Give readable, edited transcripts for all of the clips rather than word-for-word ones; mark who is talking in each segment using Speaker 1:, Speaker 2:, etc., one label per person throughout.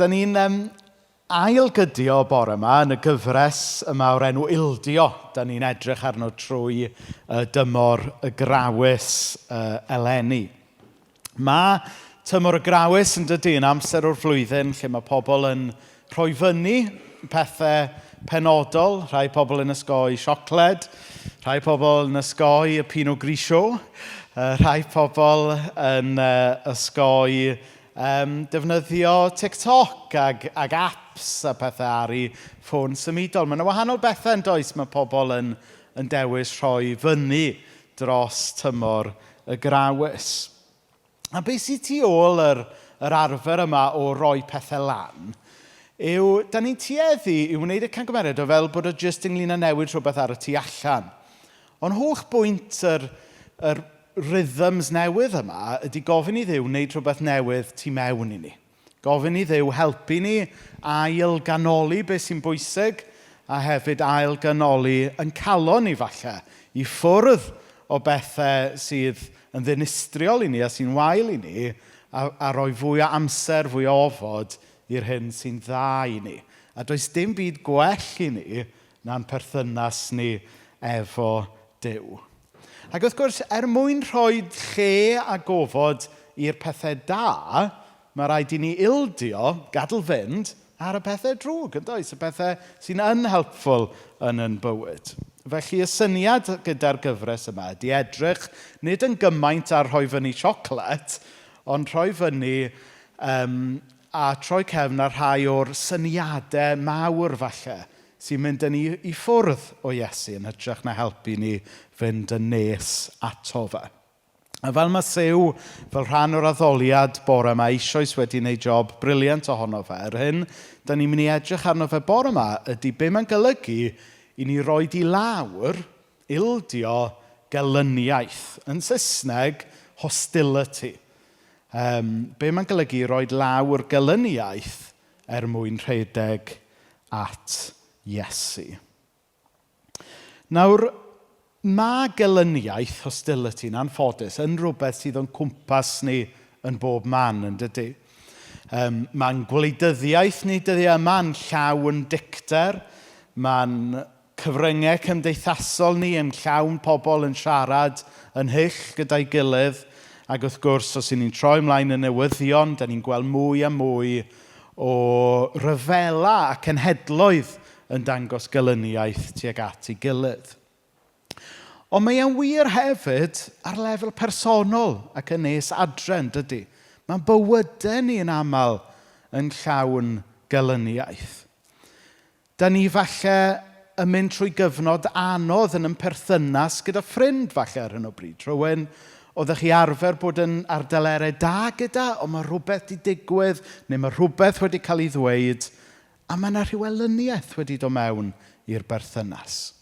Speaker 1: So, da ni'n ailgydio bore yma yn y gyfres yma o'r enw Ildio. Da ni'n edrych arno trwy dymor y grawys eleni. Mae tymor y grawys yn dydy yn amser o'r flwyddyn lle mae pobl yn rhoi fyny pethau penodol. Rhai pobl yn ysgoi siocled, rhai pobl yn ysgoi y Pinot Grigio, rhai pobl yn ysgoi defnyddio TikTok ag apps a pethau ar eu ffôn symudol. Mae yna wahanol bethau yn does mae pobl yn dewis rhoi fyny dros tymor y grawys. A beth sydd tu ôl yr arfer yma o roi pethau lan yw, da ni'n tueddu i wneud y camgymeriad o fel bod o jyst ynglyn â newid rhywbeth ar y tu allan. Ond holl bwynt yr rhythms newydd yma ydy gofyn i Dduw wneud rhywbeth newydd tu mewn i ni. Gofyn i Dduw helpu ni ail ganoli beth sy'n bwysig a hefyd ail ganoli yn calon ni falle i ffwrdd o bethau sydd yn ddinistriol i ni a sy'n wael i ni a rhoi fwy o amser, fwy o ofod i'r hyn sy'n dda i ni. A does dim byd gwell i ni na'n perthynas ni efo Duw. Ac wrth gwrs, er mwyn rhoi lle a gofod i'r pethau da, mae rhaid i ni ildio, gadael fynd, ar y pethau drwg, yn does? Y pethau sy'n unhelpful yn yn bywyd. Felly y syniad gyda'r gyfres yma ydy edrych nid yn gymaint ar rhoi fyny siocled, ond rhoi fyny a troi cefn ar rhai o'r syniadau mawr falle sy'n mynd yn i ffwrdd o Iesu yn hytrach na helpu ni fynd yn nes ato fe. A fel mae Siw, fel rhan o'r addoliad bore yma, eisoes wedi wneud job briliant ohono fe, yr hyn da ni'n mynd i edrych arno fe bore yma ydy be mae'n golygu i ni roed i lawr, ildio gelyniaeth. Yn Saesneg, hostility. Be mae'n golygu i roed lawr gelyniaeth er mwyn rhedeg at Iesu. Nawr, mae gelyniaeth, hostility, yn anffodus, yn rhywbeth sydd o'n cwmpas ni yn bob man, yn dydy. Mae'n gwleidyddiaeth ni dyddiau yma yn llawn dicter, mae'n cyfryngau cymdeithasol ni yn llawn pobl yn siarad yn hyll gyda'i gilydd, ac wrth gwrs, os 'y ni'n troi ymlaen y newyddion, da ni'n gweld mwy a mwy o ryfela a cenhedloedd yn dangos gelyniaeth tuag at ei gilydd. Ond mae e'n wir hefyd ar lefel personol ac yn nes adre, yn dydy. Mae'n bywydau ni yn aml yn llawn gelyniaeth. Da ni falle yn mynd trwy gyfnod anodd yn ein perthynas gyda ffrind falle ar hyn o bryd. Rhywun oeddech chi arfer bod yn ar delerau da gyda, ond mae rhywbeth wedi digwydd, neu mae rhywbeth wedi cael ei ddweud, a mae yna rhyw elyniaeth wedi dod mewn i'r berthynas.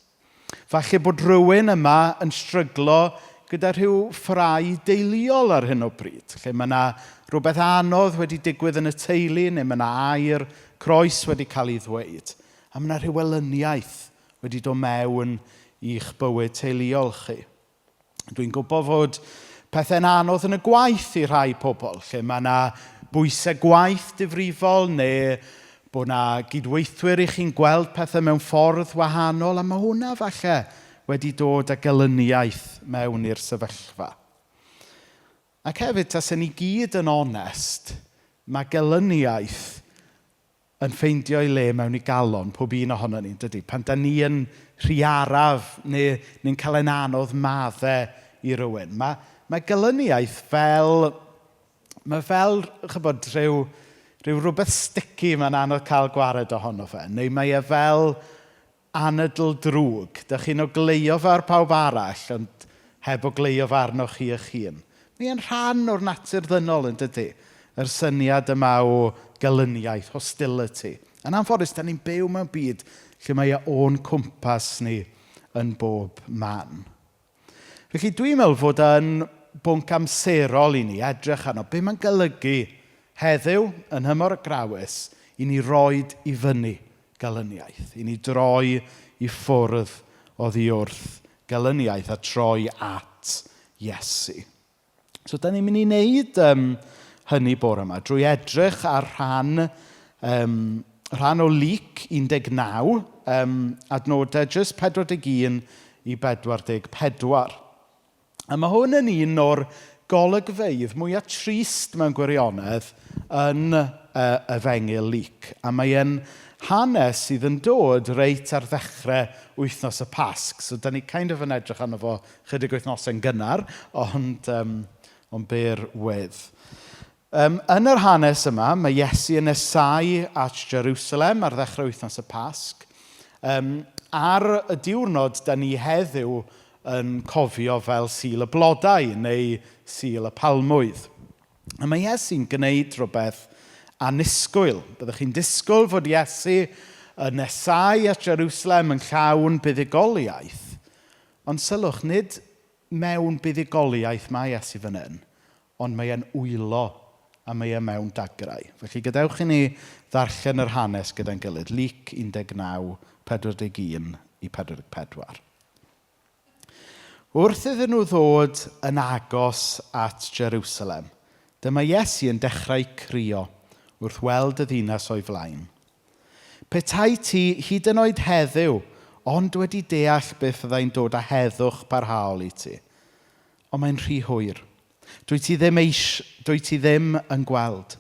Speaker 1: Falle bod rhywun yma yn stryglo gyda rhyw ffrau deuluol ar hyn o bryd, lle mae yna rhywbeth anodd wedi digwydd yn y teulu, neu mae yna air croes wedi cael ei ddweud. A mae yna rhyw elyniaeth wedi dod mewn i'ch bywyd teuluol chi. Dwi'n gwybod fod pethau'n anodd yn y gwaith i rhai pobl, lle mae yna bwysau gwaith difrifol neu bod yna gydweithwyr i chi'n gweld pethau mewn ffordd wahanol, a mae hwnna falle wedi dod â gelyniaeth mewn i'r sefyllfa. Ac hefyd, tasen ni gyd yn onest, mae gelyniaeth yn ffeindio ei le mewn i galon pob un ohono ni, dydy? Pan da ni yn rhy araf neu ni'n cael ein anodd maddau i rywun. Mae gelyniaeth fel, mae fel, chybod, rhyw rhywbeth sticky mae'n anodd cael gwared ohono fe. Neu mae e fel anadl drwg. Dych chi'n ogleio fe ar pawb arall, ond heb ogleio fe arnoch chi eich hun. Mae e'n rhan o'r natur ddynol, yn dydy? Yr syniad yma o gelyniaeth, hostility. Yn anffodus, da ni'n byw mewn byd lle mae e o'n cwmpas ni yn bob man. Felly dwi'n meddwl fod yn bwnc amserol i ni edrych arno be mae'n golygu heddiw yn nhymor y grawys i ni roed i fyny gelyniaeth, i ni droi i ffwrdd oddi wrth gelyniaeth a troi at Iesu. So, da ni'n mynd i wneud hynny bore yma drwy edrych ar rhan Rhan o Luc 19, adnodau jyst 41 i 44. A mae hwn yn un o'r golygfeydd mwyaf trist mewn gwirionedd yn Efengyl Luc. A mae e'n hanes sydd yn dod reit ar ddechrau wythnos y Pasg. So, da ni kind of yn edrych arno fo chydig wythnosau'n gynnar, ond bear with. Yn yr hanes yma, mae Iesu yn nesáu at Jerusalem ar ddechrau wythnos y Pasg. Ar y diwrnod da ni heddiw yn cofio fel Sul y Blodau neu Sul y Palmwydd. A mae Iesu'n gwneud rhywbeth annisgwyl. Byddwch chi'n disgwyl fod Iesu yn nesáu at Jerusalem yn llawn buddugoliaeth. Ond sylwch, nid mewn buddugoliaeth mae Iesu fan hyn, ond mae e'n wylo a mae e mewn dagrau. Felly gadewch i ni ddarllen yr hanes gyda'n gilydd. Luc 19, 41 i 44. Wrth iddyn nhw ddod yn agos at Jerusalem, dyma Iesu yn dechrau crio wrth weld y ddinas o'i flaen. Petai ti, hyd yn oed heddiw, ond wedi deall beth fyddai'n dod â heddwch parhaol i ti. Ond mae'n rhy hwyr. Dwyt ti ddim yn gweld.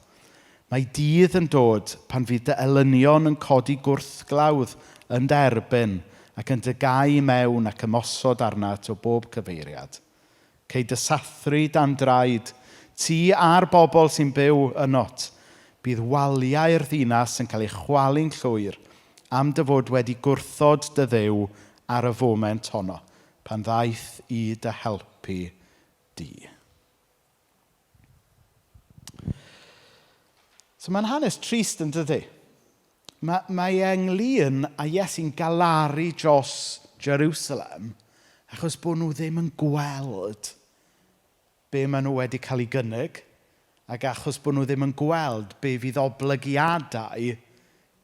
Speaker 1: Mae dydd yn dod pan fydd dy elynion yn codi gwrthglawdd yn dy erbyn ac yn dy gau mewn ac ymosod arnat o bob cyfeiriad. Cei dy sathru dan draed, ti a'r bobl sy'n byw ynot. Bydd waliau'r ddinas yn cael ei chwalu'n llwyr am dy fod wedi gwrthod dy Dduw ar y foment honno, pan ddaeth i dy helpu di. So mae'n hanes trist yn dydy? Mae e ynglyn â Iesu'n galaru dros Jerusalem achos bod nhw ddim yn gweld be maen nhw wedi cael ei gynnig ac achos bod nhw ddim yn gweld be fydd oblygiadau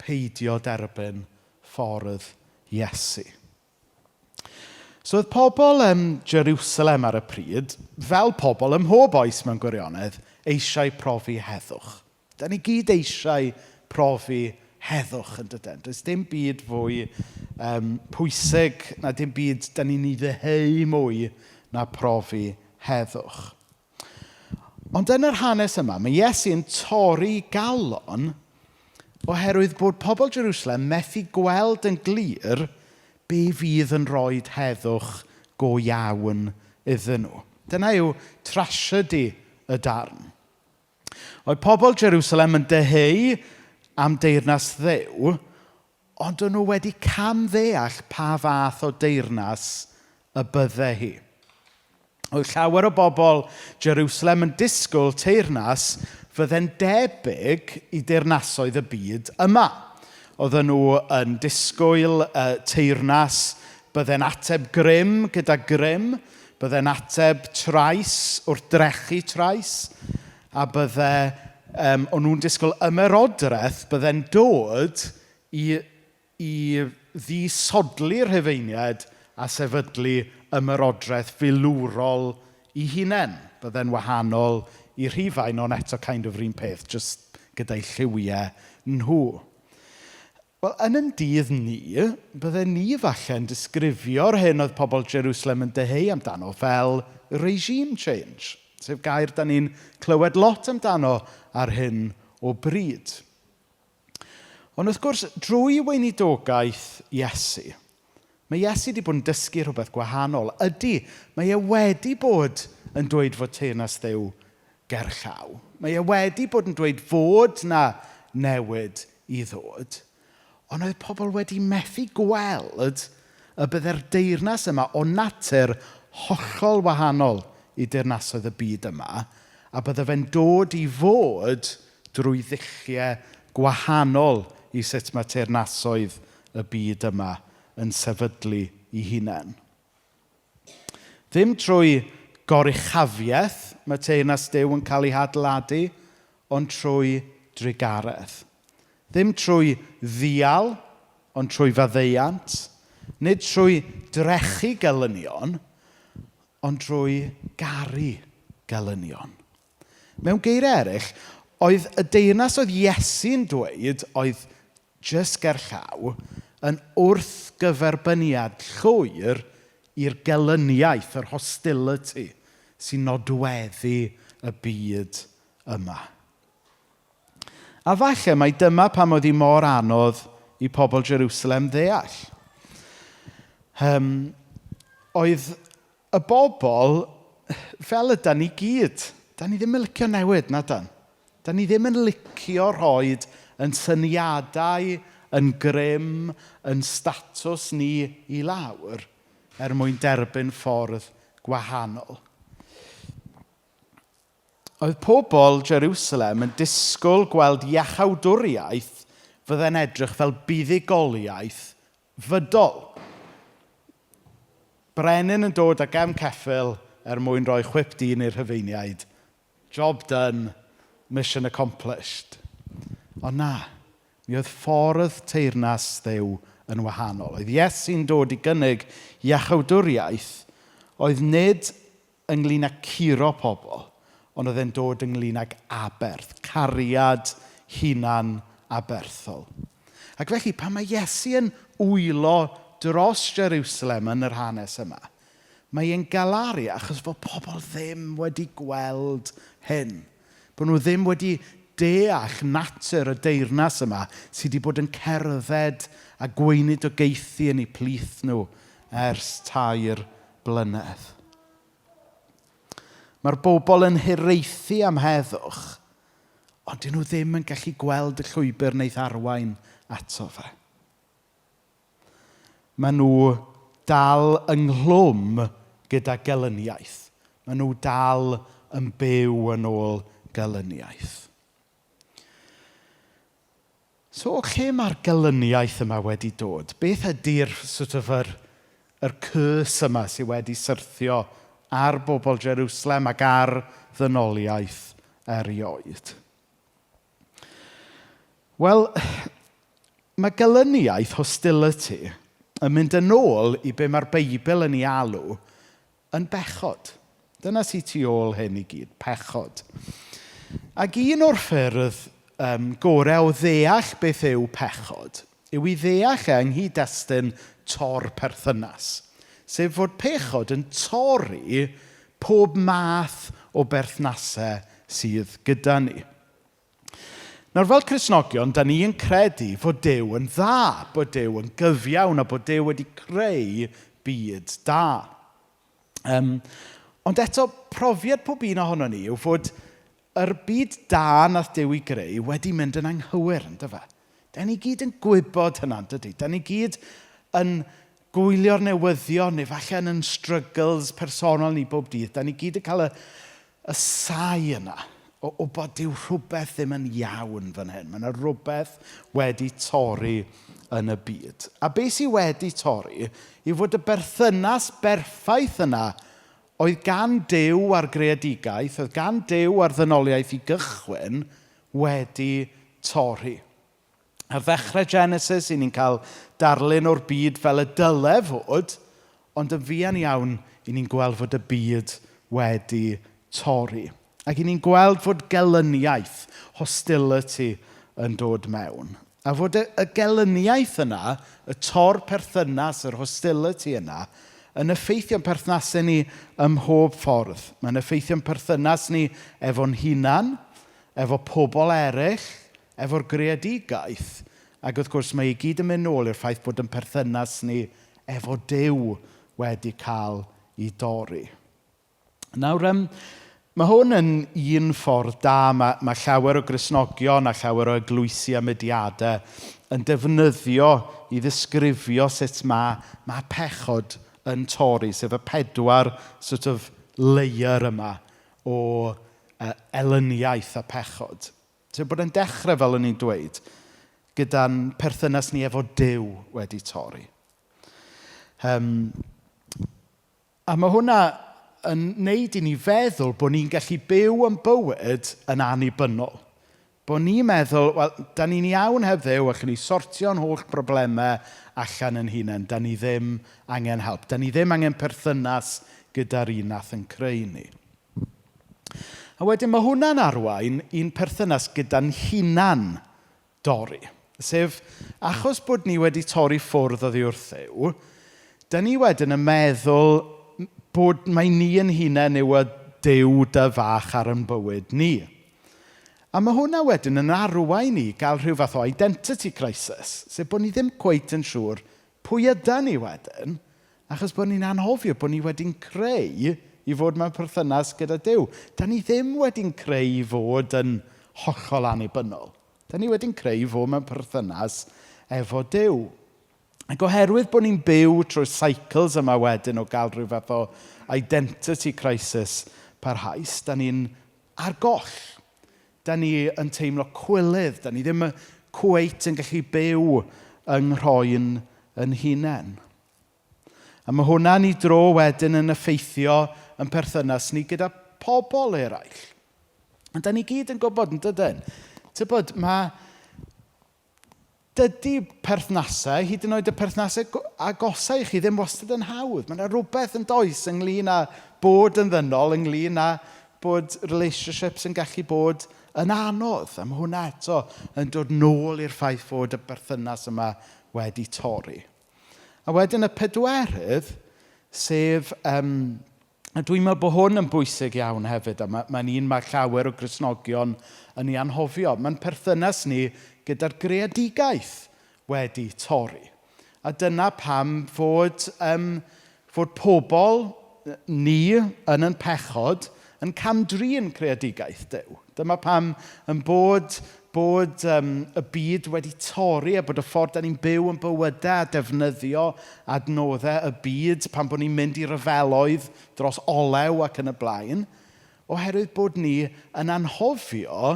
Speaker 1: peidio derbyn ffordd Iesu. So oedd pobl ym Jerusalem ar y pryd, fel pobl ym mhob oes mewn gwirionedd, eisiau profi heddwch. Da ni gyd eisiau profi heddwch yn dydyn. Does dim byd fwy pwysig na dim byd da ni'n ei ddyheu mwy na profi heddwch. Ond yn yr hanes yma, mae Iesu'n torri galon oherwydd bod pobl Jerusalem methu gweld yn glir be fydd yn rhoi heddwch go iawn iddyn nhw. Dyna yw trasiedi y darn. Oedd pobl Jerusalem yn dyheu am deyrnas Dduw, ond o'n nhw wedi camddeall pa fath o deyrnas y bydde hi. Oedd llawer o bobl Jerusalem yn disgwyl teyrnas fydde'n debyg i deyrnasoedd y byd yma. Oedden nhw yn disgwyl teyrnas bydde'n ateb grym gyda grym, bydde'n ateb trais wrth drechu trais, a o'n nhw'n disgwyl ymerodraeth bydde'n dod i ddisodli'r Rhufeiniaid a sefydlu ymerodraeth filwrol i hunain. Bydde'n wahanol i Rhufain, ond eto kind of yr un peth, jyst gyda'i lliwiau nhw. Wel, yn yn dydd ni, bydde ni falle'n disgrifio'r hyn oedd pobl Jerusalem yn dyheu amdano fel regime change, sef gair da ni'n clywed lot amdano ar hyn o bryd. Ond wrth gwrs, drwy weinidogaeth Iesu, mae Iesu wedi bod yn dysgu rhywbeth gwahanol. Ydy, mae e wedi bod yn dweud fod teyrnas Dduw gerllaw. Mae e wedi bod yn dweud fod na newid i ddod. Ond oedd pobl wedi methu gweld y bydde'r deyrnas yma o natur hollol wahanol i deyrnasoedd y byd yma, a bydde fe'n dod i fod drwy ddulliau gwahanol i sut mae teyrnasoedd y byd yma yn sefydlu ei hunain. Ddim trwy goruchafiaeth mae teyrnas Duw yn cael ei hadeiladu, ond trwy drugaredd. Ddim trwy ddial, ond trwy faddeuant. Nid trwy drechu gelynion, ond trwy garu gelynion. Mewn geiriau eraill, oedd y deyrnas oedd Iesu'n dweud oedd jyst gerllaw yn wrthgyferbyniad llwyr i'r gelyniaeth, yr hostility, sy'n nodweddu y byd yma. A falle mai dyma pam oedd hi mor anodd i pobl Jerusalem ddeall. Oedd y bobl, fel ydan ni gyd, da ni ddim yn licio newid, na dan. Da ni ddim yn licio rhoid yn syniadau, yn grym, yn statws ni i lawr er mwyn derbyn ffordd gwahanol. Oedd pobl Jerusalem yn disgwyl gweld iachawdwriaeth fydde'n edrych fel buddugoliaeth fydol. Brenin yn dod â gefn ceffyl er mwyn rhoi chwip dyn i'r Rhufeiniaid. Job done, mission accomplished. Ond na, mi oedd ffordd teyrnas Dduw yn wahanol. Oedd Iesu'n dod i gynnig iachawdwriaeth oedd nid ynglyn â curo pobl, ond oedd e'n dod ynglyn ag aberth, cariad hunan aberthol. Ac felly, pan mae Iesu yn wylo dros Jerusalem yn yr hanes yma, mae e'n galaru achos fod pobl ddim wedi gweld hyn. Bod nhw ddim wedi deall natur y deyrnas yma sydd wedi bod yn cerdded a gweinidogaethu yn eu plith nhw ers 3 blynedd. Mae'r bobl yn hiraethu am heddwch, ond dyn nhw ddim yn gallu gweld y llwybr wneith arwain ato fe. Maen nhw dal ynghlwm gyda gelyniaeth. Maen nhw dal yn byw yn ôl gelyniaeth. So, o lle mae'r gelyniaeth yma wedi dod? Beth ydy'r sort of yr curse yma sydd wedi syrthio ar bobl Jerusalem ac ar ddynoliaeth erioed? Wel, mae gelyniaeth, hostility, yn mynd yn ôl i be mae'r Beibl yn ei alw yn bechod. Dyna sydd tu ôl hyn i gyd, pechod. Ac un o'r ffyrdd gorau o ddeall beth yw pechod yw i ddeall e yng nghyd-destun tor-perthynas. Sef fod pechod yn torri pob math o berthnasau sydd gyda ni. Nawr, fel Cristnogion, da ni yn credu fod Duw yn dda, bod Duw yn gyfiawn a bod Duw wedi creu byd da. Ond eto, profiad pob un ohono ni yw fod yr byd da nath Duw i greu wedi mynd yn anghywir, yndyfe? Da ni gyd yn gwybod hynna, dydy? Da ni gyd yn gwylio'r newyddion neu falle yn struggles personol ni bob dydd. Da ni gyd yn cael y sae yna o bod dyw rhywbeth ddim yn iawn fan hyn. Mae yna rhywbeth wedi torri yn y byd. A beth sydd wedi torri yw fod y berthynas berffaith yna oedd gan Duw ar greadigaeth, oedd gan Duw ar ddynoliaeth i gychwyn, wedi torri. Ar ddechrau Genesis, i ni'n cael darlun o'r byd fel y dyle fod, ond yn fuan iawn, i ni'n gweld fod y byd wedi torri. Ac i ni'n gweld fod gelyniaeth, hostility, yn dod mewn. A fod y gelyniaeth yna, y tor perthynas, yr hostility yna, yn effeithio'n perthnasau ni ym mhob ffordd. Mae'n effeithio'n perthynas ni efo'n hunan, efo pobl eraill, efo'r greadigaeth. Ac wrth gwrs mae i gyd yn mynd nôl i'r ffaith bod yn perthynas ni efo Duw wedi cael ei dorri. Nawr, mae hwn yn un ffordd da. Mae llawer o Gristnogion a llawer o eglwysi a mudiadau yn defnyddio i ddisgrifio sut mae pechod yn torri, sef y 4 sort of layer yma o elyniaeth a pechod. Sef bod yn dechrau, fel o'n i'n dweud, gyda'n perthynas ni efo Duw wedi torri. A mae hwnna yn neud i ni feddwl bod ni'n gallu byw yn bywyd yn annibynnol. Bod ni'n meddwl, wel, da ni'n iawn heb Dduw, allwn ni sortio'n holl broblemau allan yn hunain. Da ni ddim angen help. Da ni ddim angen perthynas gyda'r un nath yn creu ni. A wedyn mae hwnna'n arwain i'n perthynas gyda'n hunan dorri. Sef, achos bod ni wedi torri ffwrdd oddi wrth Dduw, da ni wedyn yn meddwl bod mai ni yn hunain yw y Duw dy fach ar yn bywyd ni. A mae hwnna wedyn yn arwain ni gael rhyw fath o identity crisis, sef bod ni ddim cweit yn siŵr pwy ydan ni wedyn, achos bod ni'n anghofio bod ni wedi'n creu i fod mewn perthynas gyda Duw. Da ni ddim wedi'n creu i fod yn hollol annibynnol. Da ni wedi'n creu i fod mewn perthynas efo Duw. Ac oherwydd bod ni'n byw trwy'r cycles yma wedyn o gael rhyw fath o identity crisis parhaus, da ni'n ar goll. Da ni yn teimlo cwilydd, da ni ddim cweit yn gallu byw yng nghroen yn hunain. A mae hwnna'n ei dro wedyn yn effeithio yn perthynas ni gyda pobl eraill. A da ni gyd yn gwybod, yn dydyn? Tybod, mae... Dydy perthnasau, hyd yn oed y perthnasau agosau i chi, ddim wastad yn hawdd. Mae yna rhywbeth yn does ynglyn â bod yn ddynol, ynglyn â bod relationships yn gallu bod yn anodd. A mae hwnna eto yn dod nôl i'r ffaith fod y berthynas yma wedi torri. A wedyn y pedwerydd, sef... a dwi'n meddwl bod hwn yn bwysig iawn hefyd, a mae'n un mae llawer o Gristnogion yn ei anghofio. Mae'n perthynas ni gyda'r greadigaeth wedi torri. A dyna pam fod pobl ni yn ein pechod yn cam-drin creadigaeth Duw. Dyma pam yn bod y byd wedi torri a bod y ffordd da ni'n byw yn bywydau a defnyddio adnoddau y byd pan bod ni'n mynd i ryfeloedd dros olew ac yn y blaen, oherwydd bod ni yn anghofio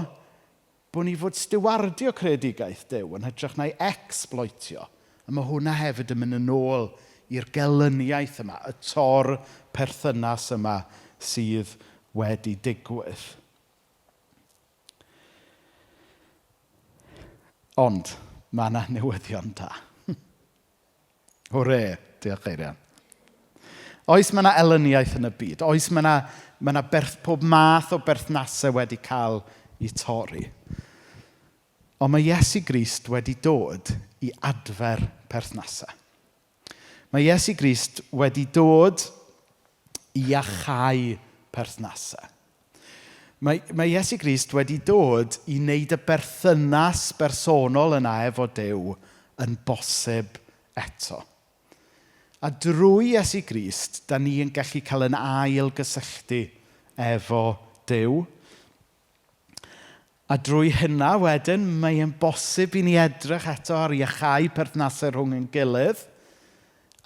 Speaker 1: bod ni fod stiwardio creadigaeth Duw yn hytrach na'i exploitio. A mae hwnna hefyd yn mynd yn ôl i'r gelyniaeth yma, y tor perthynas yma sydd wedi digwydd. Ond mae yna newyddion da. Hwre, diolch Eirian. Oes mae yna elyniaeth yn y byd? Oes mae yna, mae yna pob math o berthnasau wedi cael eu torri? Ond mae Iesu Grist wedi dod i adfer perthnasau. Mae Iesu Grist wedi dod i iachau perthnasau. Mae Iesu Grist wedi dod i wneud y berthynas bersonol yna efo Duw yn bosib eto. A drwy Iesu Grist, da ni yn gallu cael yn ail gysylltu efo Duw. A drwy hynna wedyn, mae e'n bosib i ni edrych eto ar iachau perthnasau rhwng ein gilydd.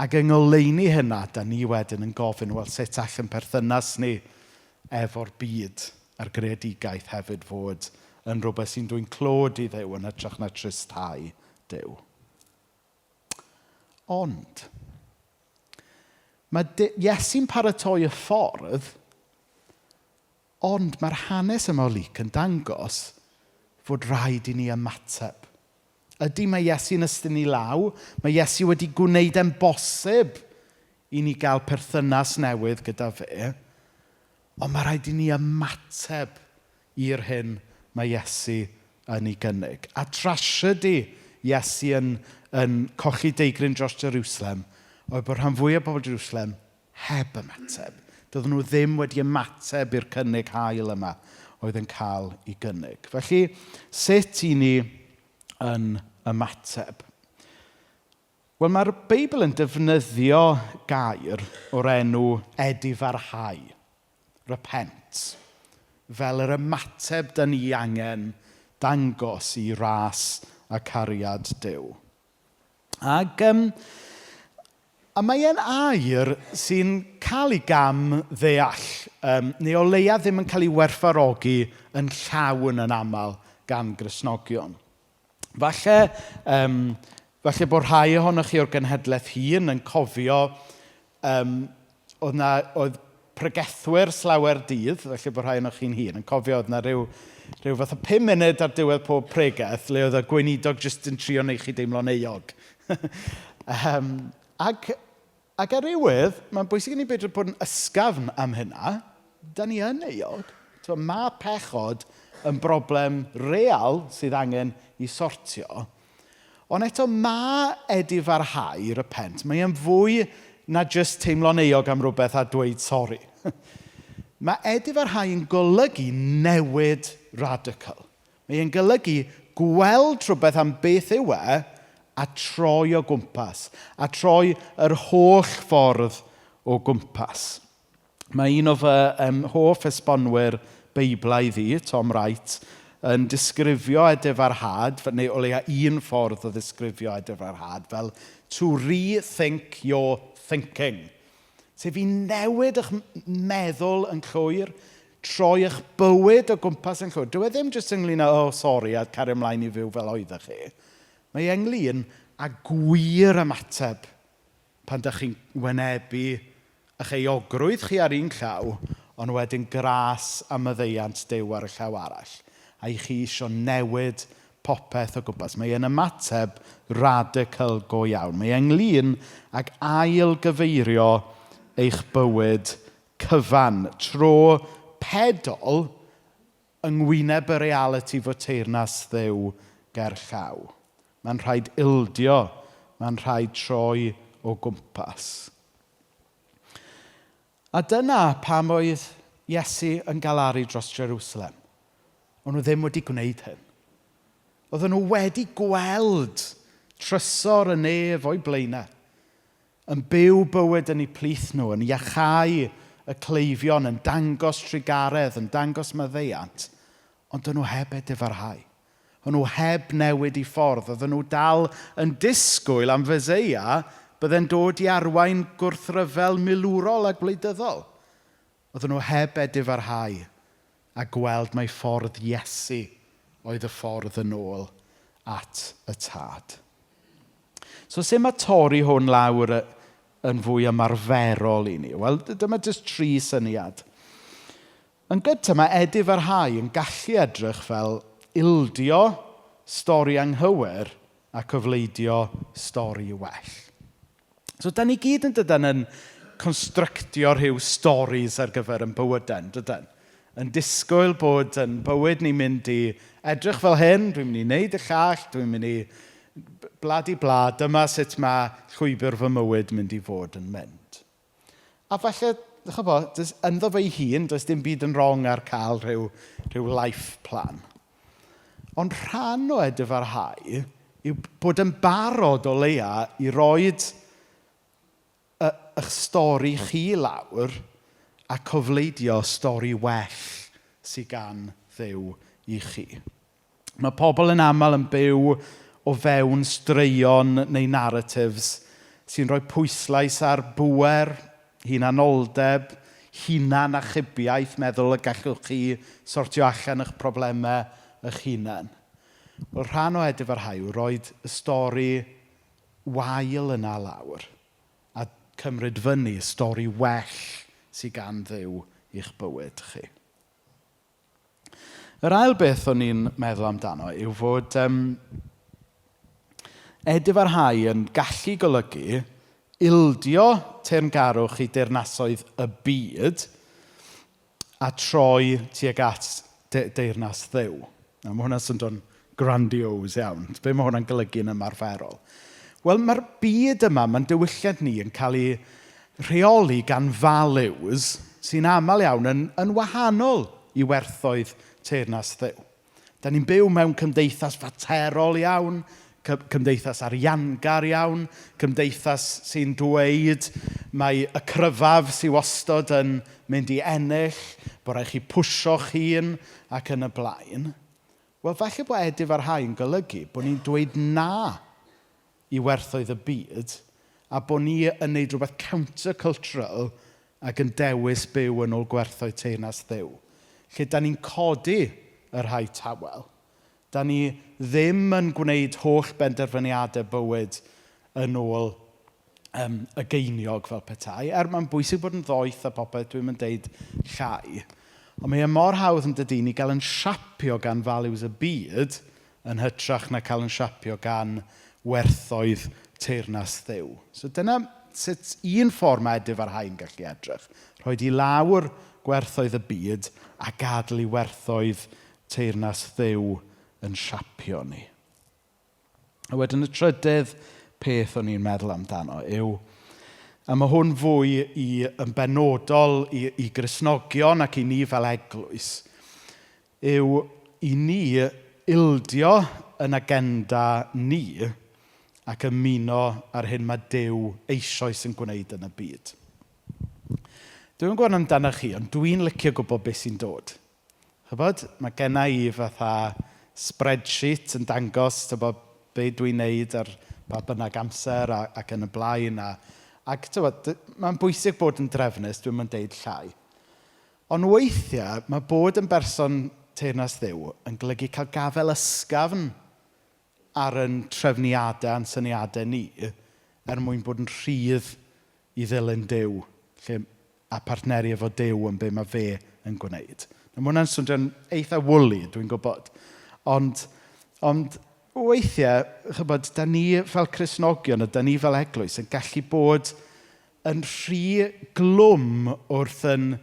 Speaker 1: Ac yng ngoleuni hynna, da ni wedyn yn gofyn, wel, sut all ein perthynas ni efo'r byd a'r greadigaeth hefyd fod yn rhywbeth sy'n dwyn clod i Dduw yn hytrach na tristhau Duw. Ond, mae Iesu'n paratoi y ffordd, ond mae'r hanes yma o Luc yn dangos fod rhaid i ni ymateb. Ydy mae Iesu'n ystyn i law, mae Iesu wedi gwneud e'n bosib i ni gael perthynas newydd gyda fe, ond mae rhaid i ni ymateb i'r hyn mae Iesu yn ei gynnig. A trasiedi Iesu yn cochi deigryn dros Jerusalem oedd bod rhan fwyaf o bobl Jerusalem heb ymateb. Doedden nhw ddim wedi ymateb i'r cynnig hael yma oedd yn cael ei gynnig. Felly, sut i ni yn ymateb? Wel, mae'r Beibl yn defnyddio gair o'r enw edifarhau, repent, fel yr ymateb da ni angen dangos i ras a cariad Duw. Ac a mae e'n air sy'n cael ei gam ddeall, neu o leia ddim yn cael ei werthfawrogi yn llawn yn aml gan Gristnogion. Falle bod rhai ohonoch chi o'r genhedlaeth hŷn yn cofio, oedd pregethwyr slawer dydd, falle bod rhai ohonoch chi'n hŷn yn cofio, oedd na rhyw fath o 5 munud ar diwedd pob pregeth, le oedd y gweinidog jyst yn trio neu chi deimlo'n euog. Ac ar rywydd, mae'n bwysig i ni beidio bod yn ysgafn am hynna. Da ni yn euog. So, mae pechod yn broblem real sydd angen i sortio. Ond eto mae edifarhau, repent, mae e'n fwy na jyst teimlo'n euog am rhywbeth a dweud sori. Mae edifarhau yn golygu newid radical. Mae e'n golygu gweld rhywbeth am beth yw e a troi o gwmpas. A troi yr holl ffordd o gwmpas. Mae un o fy hoff esbonwyr Beiblaidd i, Tom Wright, yn disgrifio edifarhad, neu o leia un ffordd o ddisgrifio edifarhad, fel "to rethink your thinking". Sef i newid eich meddwl yn llwyr, troi eich bywyd o gwmpas yn llwyr. Dyw e ddim jyst ynglyn â, "Oh, sorry," a cario ymlaen i fyw fel oeddech chi. Mae ynglyn â gwir ymateb pan ydych chi'n wynebu eich euogrwydd chi ar un llaw, ond wedyn gras a maddeuant Duw ar y llaw arall. A i chi isio newid popeth o gwmpas. Mae e'n ymateb radical go iawn. Mae ynglyn ag ail gyfeirio eich bywyd cyfan. Tro pedol yng ngwyneb y realiti fod teyrnas Dduw ger llaw. Mae'n rhaid ildio, mae'n rhaid troi o gwmpas. A dyna pam oedd Iesu yn galaru dros Jerusalem. O'n nhw ddim wedi gwneud hyn. Oedden nhw wedi gweld trysor y nef o'i blaenau. Yn byw bywyd yn eu plith nhw, yn iachau y cleifion, yn dangos trugaredd, yn dangos maddeuant. Ond dyn nhw heb edifarhau. O'n nhw heb newid i ffordd. Oedden nhw dal yn disgwyl am Feseia bydde'n dod i arwain gwrthryfel milwrol a gwleidyddol. Oedden nhw heb edifarhau a gweld mai ffordd Iesu oedd y ffordd yn ôl at y Tad. So sut mae torri hwn lawr yn fwy ymarferol i ni? Wel, dyma jyst tri syniad. Yn gyntaf, mae edifarhau yn gallu edrych fel ildio stori anghywir a cofleidio stori well. So, da ni gyd yn dydan yn constructio rhyw stories ar gyfer yn bywydau, dydan? Yn disgwyl bod yn bywyd ni'n mynd i edrych fel hyn, dwi'n mynd i wneud y llall, dwi'n mynd i bladi bla, dyma sut mae llwybr fy mywyd mynd i fod yn mynd. A falle, chybod, ynddo fe'i hun, does dim byd yn wrong ar cael rhyw life plan. Ond rhan o edifarhau yw bod yn barod o leia i roed eich stori chi lawr a cofleidio stori well sydd gan Dduw i chi. Mae pobl yn aml yn byw o fewn straeon neu narratives sy'n rhoi pwyslais ar bŵer, hunanoldeb, hunan achubiaeth, meddwl y gallwch chi sortio allan eich problemau eich hunan. Wel, rhan o edifarhau yw roed y stori wael yna lawr a cymryd fyny stori well sydd gan Dduw i'ch bywyd chi. Yr ail beth o'n i'n meddwl amdano yw fod edifarhau yn gallu golygu ildio teyrngarwch i deyrnasoedd y byd a troi tuag at deyrnas Dduw. Nawr, mae hwnna'n syndod grandiose iawn. Be mae hwnna'n golygu yn ymarferol? Wel, mae'r byd yma, mae'n diwylliant ni yn cael ei rheoli gan values sy'n aml iawn yn wahanol i werthoedd teyrnas Dduw. Da ni'n byw mewn cymdeithas faterol iawn, cymdeithas ariangar iawn, cymdeithas sy'n dweud mai y cryfaf sy'n wastod yn mynd i ennill, bod rhaid chi pwsio'ch hun ac yn y blaen. Wel, falle bod edifarhau yn golygu bod ni'n dweud na i werthoedd y byd a bod ni yn neud rhywbeth countercultural ac yn dewis byw yn ôl gwerthoedd teyrnas Dduw. Lle da ni'n codi y rhai tawel. Da ni ddim yn gwneud holl benderfyniadau bywyd yn ôl y geiniog fel petai. Er mae'n bwysig bod yn ddoeth a popeth, dwi'n mynd deud llai. Ond mae e mor hawdd yn dydy ni gael yn siapio gan values y byd yn hytrach na cael yn siapio gan werthoedd teyrnas Dduw. So dyna sut un ffordd mae edifarhau yn gallu edrych. Rhoi i lawr gwerthoedd y byd a gadael i werthoedd teyrnas Dduw yn siapio ni. A wedyn y trydydd peth o'n i'n meddwl amdano yw, a mae hwn fwy i, yn benodol i Gristnogion ac i ni fel eglwys, yw i ni ildio yn agenda ni ac ymuno ar hyn mae Duw eisoes yn gwneud yn y byd. Dwi'm yn gwybod amdanoch chi, ond dwi'n licio gwybod beth sy'n dod. Chybod, mae genna i fatha spreadsheet yn dangos tybod, be dwi'n neud ar pa bynnag amser a, ac yn y blaen. A, ac tybod, mae'n bwysig bod yn drefnus, dwi'm yn deud llai. Ond weithiau, mae bod yn berson teyrnas Dduw yn golygu cael gafel ysgafn ar yn trefniadau a'n syniadau ni er mwyn bod yn rhydd i ddilyn Duw lle, a partneru efo Duw yn be mae fe yn gwneud. Nawr, mae hwnna'n swnio'n eitha woolly, dwi'n gwybod. Ond, ond weithiau, chybod, da ni fel Cristnogion a da ni fel eglwys yn gallu bod yn rhy glwm wrth yn...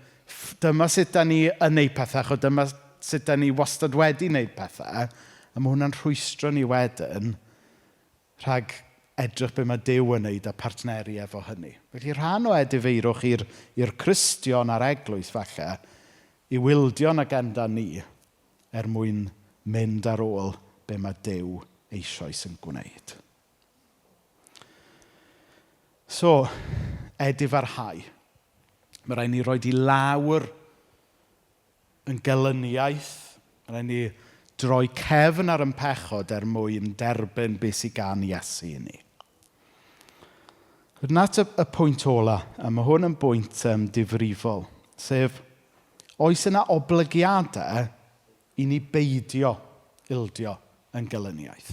Speaker 1: Dyma sut da ni yn neud pethau, achos dyma sut da ni wastad wedi wneud pethau, a mae hwnna'n rhwystro ni wedyn rhag edrych be mae Duw yn wneud a partneru efo hynny. Felly rhan o edifeirwch i'r i'r Cristion a'r eglwys falle yw ildio'n agenda ni er mwyn mynd ar ôl be mae Duw eisoes yn gwneud. So, edifarhau. Mae rhaid ni roi i lawr yn gelyniaeth. Mae rhaid ni droi cefn ar yn pechod er mwyn derbyn beth sydd gan Iesu i ni. Wedyn at y, y pwynt ola, a mae hwn yn bwynt difrifol, sef oes yna oblygiadau i ni beidio ildio yn gelyniaeth?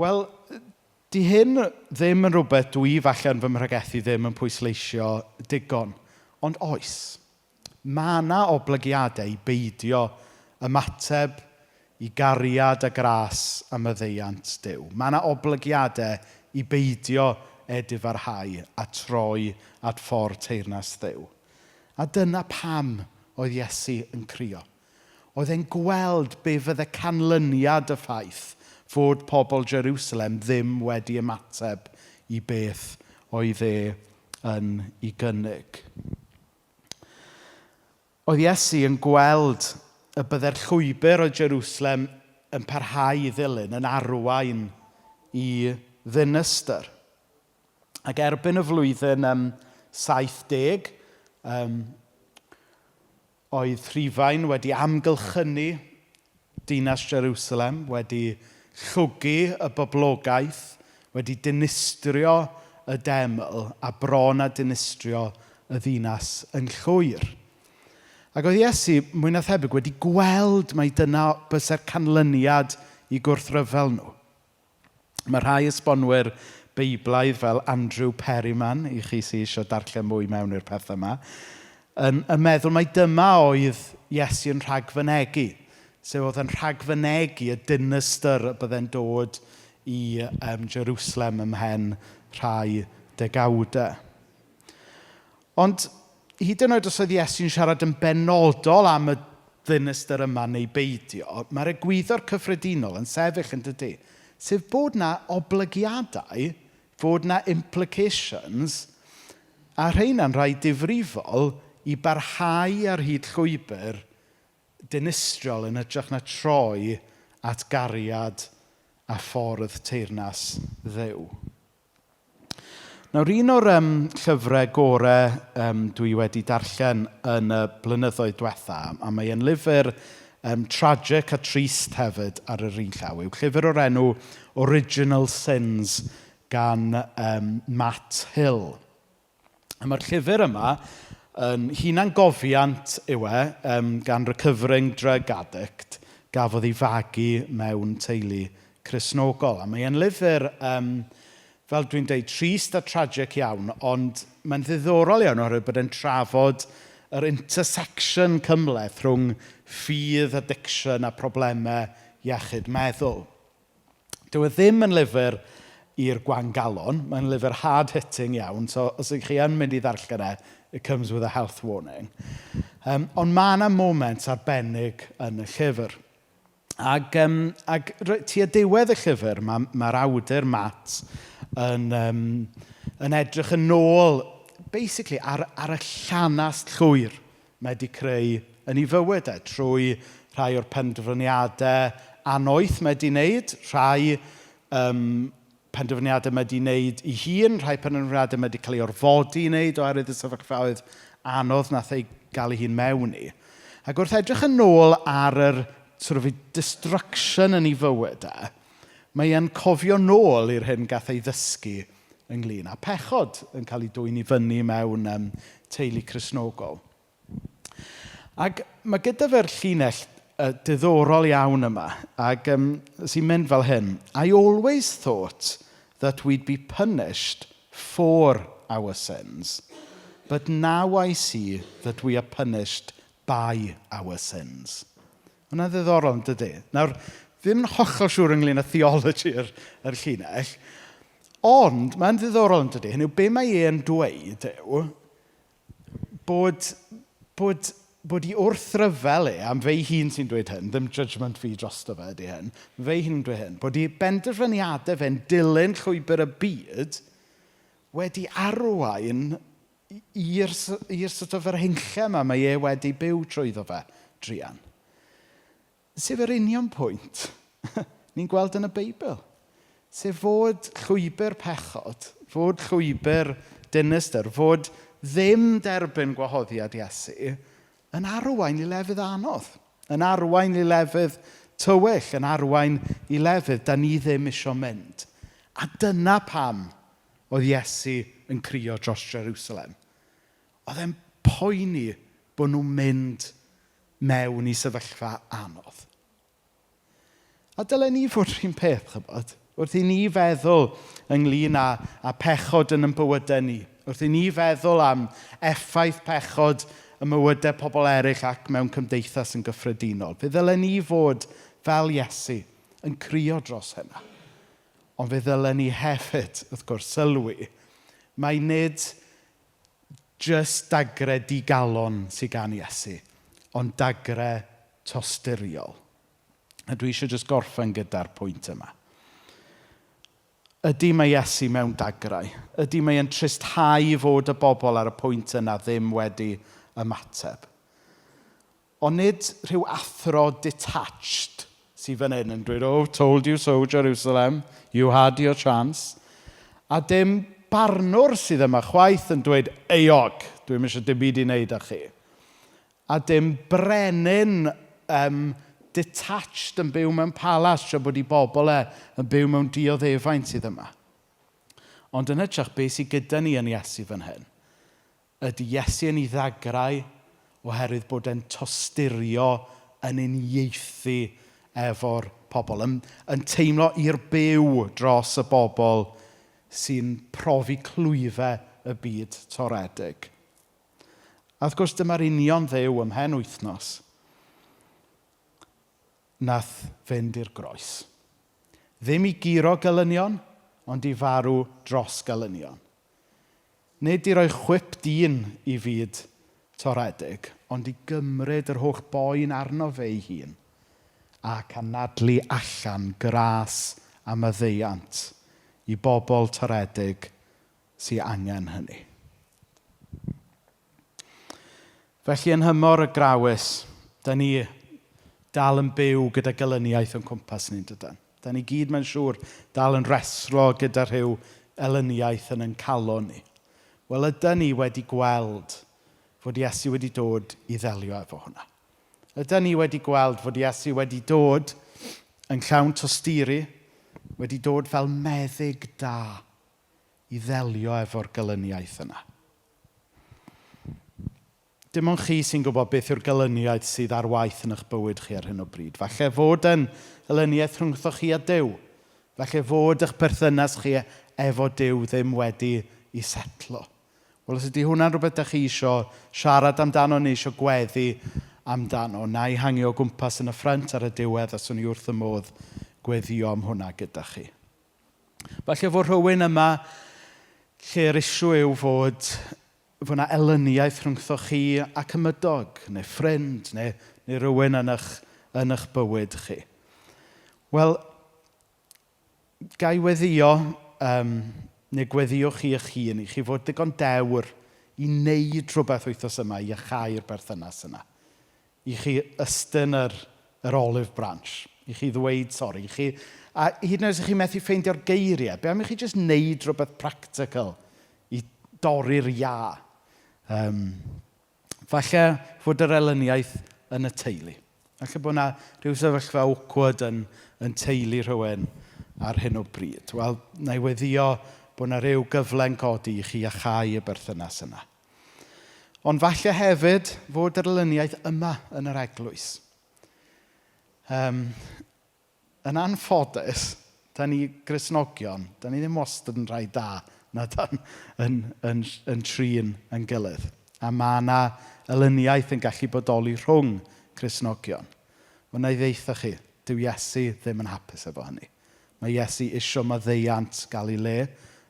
Speaker 1: Wel, di hyn ddim yn rhywbeth dwi falle yn fy mhregethu ddim yn pwysleisio digon, ond oes. Mae yna oblygiadau i beidio ymateb i gariad a gras a maddeuant Duw. Mae yna oblygiadau i beidio edifarhau a troi at ffordd teyrnas Dduw. A dyna pam oedd Iesu yn crio. Oedd e'n gweld be fydde canlyniad y ffaith fod pobl Jerusalem ddim wedi ymateb i beth oedd e yn ei gynnig. Oedd Iesu yn gweld y bydde'r llwybr o Jerusalem yn parhau i ddilyn, yn arwain i ddinistr. Ac erbyn y flwyddyn 70, oedd Rhufain wedi amgylchynu dinas Jerusalem, wedi llwgu y boblogaeth, wedi dinistrio y deml a bron a dinistrio y ddinas yn llwyr. Ac oedd Iesu, mwy na thebyg, wedi gweld mai dyna byse'r canlyniad i gwrthryfel nhw. Mae rhai esbonwyr Beiblaidd fel Andrew Perryman, i chi sydd eisiau darllen mwy mewn i'r peth yma, yn, yn meddwl mai dyma oedd Iesu yn rhagfynegi. Sef oedd yn rhagfynegi y dinistr y byddai'n dod i Jerusalem ymhen rhai degawdau. Ond hyd yn oed os oedd Iesu'n siarad yn benodol am y ddinistr yma neu beidio, mae'r egwyddor cyffredinol yn sefyll yn dydy. Sef bod na oblygiadau, fod na implications, a rheina'n rhai difrifol i barhau ar hyd llwybr dinistriol yn hytrach na troi at gariad a ffordd teyrnas Dduw. Nawr, un o'r llyfrau gorau dwi wedi darllen yn y blynyddoedd diwetha, a mae e'n lyfr tragic a trist hefyd ar yr un llaw, yw llyfr o'r enw Original Sins gan Matt Hill. A mae'r llyfr yma yn hunangofiant yw e, gan recovering drug addict gafodd ei fagu mewn teulu Cristnogol. A mae e'n lyfr, fel dwi'n deud, trist a tragic iawn, ond mae'n ddiddorol iawn oherwydd bod e'n trafod yr intersection cymhleth rhwng ffydd, addiction a problemau iechyd meddwl. Dyw e ddim yn lyfr i'r gwangalon, mae'n lyfr hard-hitting iawn, so os ydych chi yn mynd i ddarllen e, It comes with a health warning. Ond mae yna moment arbennig yn y llyfr. Ac tua diwedd y llyfr, mae'r awdur Matt yn edrych yn ôl, basically, ar y llanast llwyr mae wedi creu yn ei fywyd e, trwy rhai o'r penderfyniadau annoeth mae wedi wneud, rhai penderfyniadau mae wedi wneud ei hun, rhai penderfyniadau mae wedi cael ei orfodi i wneud oherwydd y sefyllfaoedd anodd nath ei gael ei hun mewn i. Ac wrth edrych yn ôl ar yr sort of destruction yn ei fywyd e, mae e'n cofio nôl i'r hyn gath ei ddysgu ynglyn â pechod yn cael ei dwyn i fyny mewn teulu Cristnogol. Ac mae gyda fe'r llinell diddorol iawn yma, ac sy'n mynd fel hyn. "I always thought that we'd be punished for our sins, but now I see that we are punished by our sins." Hwna'n ddiddorol, yn dydy? Nawr, ddim yn hollol siŵr ynglyn â theology yr llinell, ond mae'n ddiddorol, yn dydy? Hynny yw, be mae e'n dweud yw bod ei wrthryfel e, am fe'i hun sy'n dweud hyn, ddim judgment fi drosto fe ydy hyn, fe'i hun yn dweud hyn, bod ei benderfyniadau fe'n dilyn llwybr y byd wedi arwain i'r sort of yr hunlle yma mae e wedi byw trwyddo fe druan. Sef yr union pwynt ni'n gweld yn y Beibl. Sef fod llwybr pechod, fod llwybr dinistr, fod ddim derbyn gwahoddiad Iesu yn arwain i lefydd anodd, yn arwain i lefydd tywyll, yn arwain i lefydd da ni ddim isio mynd. A dyna pam oedd Iesu yn crio dros Jerusalem. Oedd e'n poeni bod nhw'n mynd mewn i sefyllfa anodd. A dylen ni fod rhywun peth, chybod, wrth i ni feddwl ynglyn â pechod yn ein bywydau ni, wrth i ni feddwl am effaith pechod y mywydau pobl eraill ac mewn cymdeithas yn gyffredinol, fe ddylen ni fod fel Iesu yn crio dros hynna. Ond fe ddylen ni hefyd, wrth gwrs, sylwi, mae nid just dagre digalon sydd gan Iesu, ond dagre tosturiol. A dwi eisiau just gorffen gyda'r pwynt yma. Ydy mae Iesu mewn dagrau? Ydy mae e'n tristhau fod y bobl ar y pwynt yna ddim wedi ymateb? Ond nid rhyw athro detached sydd fan hyn yn dweud, "Oh, told you so, Jerusalem, you had your chance." A dim barnwr sydd yma chwaith yn dweud, "Euog, dwi'm eisiau dim byd i wneud â chi." A dim brenin detached yn byw mewn palas tra bod ei bobl e yn byw mewn dioddefaint sydd yma. Ond yn hytrach, beth sydd gyda ni yn Iesu fan hyn, ydy Iesu yn ei ddagrau oherwydd bod e'n tosturio, yn uniaethu efo'r pobl, yn teimlo i'r byw dros y bobl sy'n profi clwyfau y byd toredig. A wrth gwrs dyma'r union Dduw ymhen wythnos nath fynd i'r groes. Ddim i guro gelynion, ond i farw dros gelynion. Nid i roi chwip dyn i fyd toredig, ond i gymryd yr holl boen arno fe ei hun ac anadlu allan gras a maddeuant i bobl toredig sy'n angen hynny. Felly yn nhymor y Grawys, da ni dal yn byw gyda gelyniaeth o'n cwmpas ni'n dydan? Da ni gyd, mae'n siŵr, dal yn reslo gyda rhyw elyniaeth yn ein calon ni. Wel, ydy ni wedi gweld fod Iesu wedi dod i ddelio efo hwnna? Ydy ni wedi gweld fod Iesu wedi dod yn llawn tosturi, wedi dod fel meddyg da i ddelio efo'r gelyniaeth yna? Dim ond chi sy'n gwybod beth yw'r gelyniaeth sydd ar waith yn eich bywyd chi ar hyn o bryd. Falle fod yn elyniaeth rhwngthoch chi a Duw. Falle fod eich perthynas chi efo Duw ddim wedi i setlo. Wel, os ydy hwnna'n rhywbeth ydych chi eisiau siarad amdano neu eisiau gweddi amdano, na i hangio o gwmpas yn y ffrynt ar y diwedd a swn i wrth y modd gweddio am hwnna gyda chi. Falle fod rhywun yma lle'r issue yw fod, fod yna elyniaeth rhwngthoch chi a cymydog, neu ffrind, neu, neu rhywun yn eich, yn eich bywyd chi. Wel, ga i weddio, um, neu gweddiwch chi eich hun, i chi fod digon dewr i wneud rhywbeth wythnos yma i iachau'r berthynas yna. I chi ystyn yr, yr olive branch, i chi ddweud sori, i chi... A hyd yn oed os ych chi methu ffeindio'r geiriau, be am i chi jyst wneud rhywbeth practical i dorri'r iâ? Um, falle fod yr elyniaeth yn y teulu. Falle bod yna rhyw sefyllfa awkward yn, yn teulu rhywun ar hyn o bryd. Wel, na i weddio bod yna rhyw gyfle'n codi i chi iachau y berthynas yna. Ond falle hefyd fod yr elyniaeth yma yn yr eglwys. Um, yn anffodus, da ni Gristnogion, da ni ddim wastad yn rhai da na dan yn, yn, yn trin yn gilydd. A mae yna elyniaeth yn gallu bodoli rhwng Cristnogion. Wel, na i ddeutha chi, dyw Iesu ddim yn hapus efo hynny. Mae Iesu isio maddeuant gael ei le,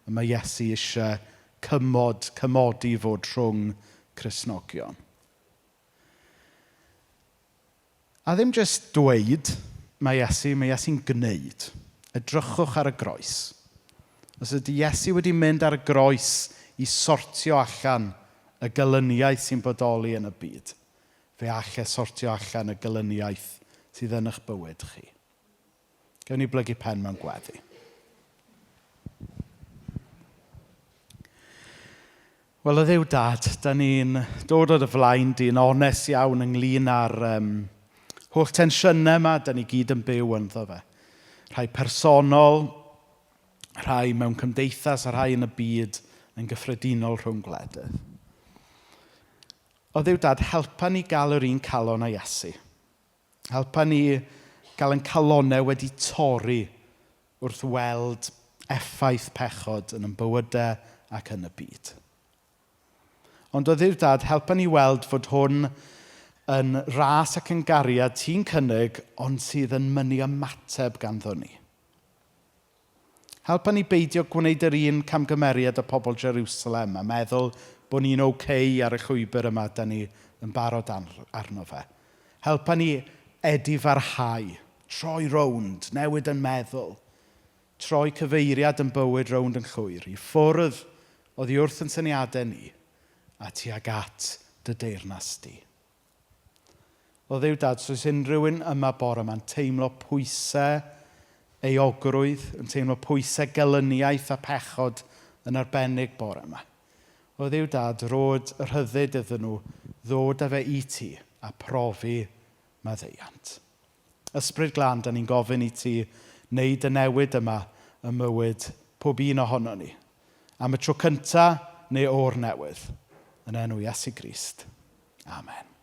Speaker 1: a mae Iesu eisiau cymod, cymodi fod rhwng Cristnogion. A ddim jyst dweud mae Iesu, mae Iesu'n gwneud. Edrychwch ar y groes. Os ydy Iesu wedi mynd ar y groes i sortio allan y gelyniaeth sy'n bodoli yn y byd, fe all e sortio allan y gelyniaeth sydd yn eich bywyd chi. Gawn ni blygu pen mewn gweddi. Wel, o Dduw Dad, da ni'n dod o dy flaen di'n onest iawn ynglyn â'r um, holl tensiynau yma da ni gyd yn byw ynddo fe. Rhai personol, rhai mewn cymdeithas a rhai yn y byd yn gyffredinol rhwng gwledydd. O Dduw Dad, helpa ni gael yr un calon â Iesu. Helpa ni gael ein calonnau wedi torri wrth weld effaith pechod yn ein bywydau ac yn y byd. Ond o Dduw Dad, helpa ni weld fod hwn yn ras ac yn gariad ti'n cynnig, ond sydd yn mynnu ymateb ganddo ni. Helpa ni beidio gwneud yr un camgymeriad â pobl Jerusalem a meddwl bod ni'n oce ar y llwybr yma da ni yn barod arno fe. Helpa ni edifarhau, troi rownd, newid yn meddwl, troi cyfeiriad yn bywyd rownd yn llwyr, i ffwrdd oddi wrth yn syniadau ni a tuag at dy deyrnas di. O Dduw Dad, os oes unrhyw un yma bore yma'n teimlo pwysau euogrwydd, yn teimlo pwysau gelyniaeth a pechod yn arbennig bore yma. O Dduw Dad, rhod y rhyddid iddyn nhw ddod â fe i ti a profi maddeuant. Ysbryd Glân, da ni'n gofyn i ti wneud y newid yma ym mywyd pob un ohono ni. Am y tro cynta neu o'r newydd. Yn enw Iesu Grist. Amen.